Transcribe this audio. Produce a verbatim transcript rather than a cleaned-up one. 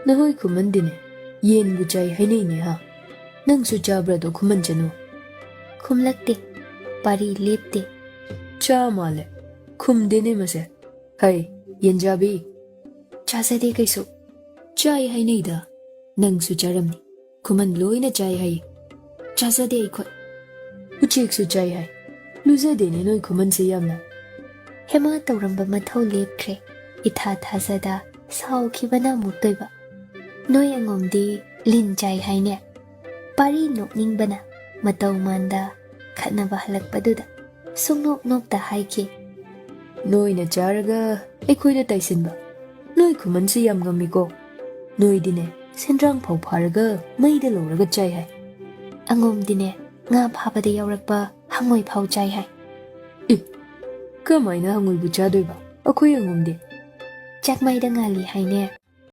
ꯅꯈꯣꯏ ꯈꯨꯃꯟꯗꯤꯅꯦ ꯌꯦꯟꯕꯨ ꯆꯥꯏ ꯍꯥꯏꯅꯩꯅꯦ ꯍꯥ? ꯅꯪꯁꯨ ꯆꯥꯕ꯭ꯔꯥꯗꯣ ꯈꯨꯃꯟ ꯆꯅꯨ? ꯈꯨꯝꯂꯛꯇꯦ꯫ ꯄꯥꯔꯤ ꯂꯦꯞꯇꯦ꯫ ꯆꯥ ꯃꯥꯜꯂꯦ꯫ ꯈꯨꯝꯗꯦꯅꯦ ꯃꯁꯦ꯫ ꯍꯩ, ꯌꯦꯟꯖꯥꯕꯤ꯫ ꯆꯥꯖꯗꯦ ꯀꯩꯁꯨ꯫ ꯆꯥꯏ ꯍꯥꯏꯅꯩꯗ꯫ ꯅꯪꯁꯨ ꯆꯥꯔꯝꯅꯤ꯫ ꯈꯨꯃꯟ ꯂꯣꯏꯅ ꯆꯥꯏ ꯍꯥꯏ꯫ ꯆꯥꯖꯗꯦ ꯑꯩꯈꯣꯏ꯫ ꯎꯆꯦꯛꯁꯨ ꯆꯥꯏ ꯍꯥꯏ꯫ ꯂꯨꯖꯗꯦꯅꯦ ꯅꯣꯏ ꯈꯨꯃꯟꯁꯦ ꯌꯥꯝꯅ꯫ ꯍꯦꯃꯥ ꯇꯧꯔꯝꯕ ꯃꯊꯧ ꯂꯦꯞꯈ꯭ꯔꯦ꯫ ꯏꯊꯥ ꯊꯥꯖꯗ ꯁꯥꯎꯈꯤꯕꯅ ꯑꯃꯨꯛꯇꯣꯏꯕ꯫ ꯅꯣꯏ ꯑꯉꯣꯝꯗꯤ ꯂꯤꯟ ꯆꯥꯏ ꯍꯥꯏꯅꯦ꯫ ꯄꯥꯔꯤ ꯅꯣꯛꯅꯤꯡꯕꯅ ꯃꯇꯧ ꯃꯥꯟꯗ ꯈꯠꯅꯕ ꯍꯜꯂꯛꯄꯗꯨꯗ ꯁꯨꯡꯅꯣꯛ ꯅꯣꯛꯇ ꯍꯥꯏꯈꯤ꯫ ꯅꯣꯏꯅ ꯆꯥꯔꯒ ꯑꯩꯈꯣꯏꯗ ꯇꯥꯏꯁꯤꯟꯕ꯫ ꯅꯣꯏ ꯈꯨꯃꯟꯁꯤ ꯌꯥꯝ ꯉꯝꯃꯤꯀꯣ꯫ ꯅꯣꯏꯗꯤꯅꯦ ꯁꯦꯟꯗ꯭ꯔꯥꯡ ꯐꯥꯎ ꯐꯥꯔꯒ ꯃꯩꯗ ꯂꯧꯔꯒ ꯆꯥꯏ ꯍꯥꯏ꯫ ꯑꯉꯣꯝꯗꯤꯅꯦ ꯉꯥ ꯐꯥꯕꯗ ꯌꯥꯎꯔꯛꯄ ꯍꯪꯉꯣꯏ ꯐꯥꯎ ꯆꯥꯏ ꯍꯥꯏ꯫ ꯑꯦ, ꯀꯃꯥꯏꯅ ꯍꯪꯉꯣꯏꯕꯨ ꯆꯥꯗꯣꯏꯕ? ꯑꯩꯈꯣꯏ ꯑꯉꯣꯝꯗꯤ꯫ ꯆꯥꯛꯃꯥꯏꯗ ꯉꯥꯜꯂꯤ ꯍꯥꯏꯅꯦ꯫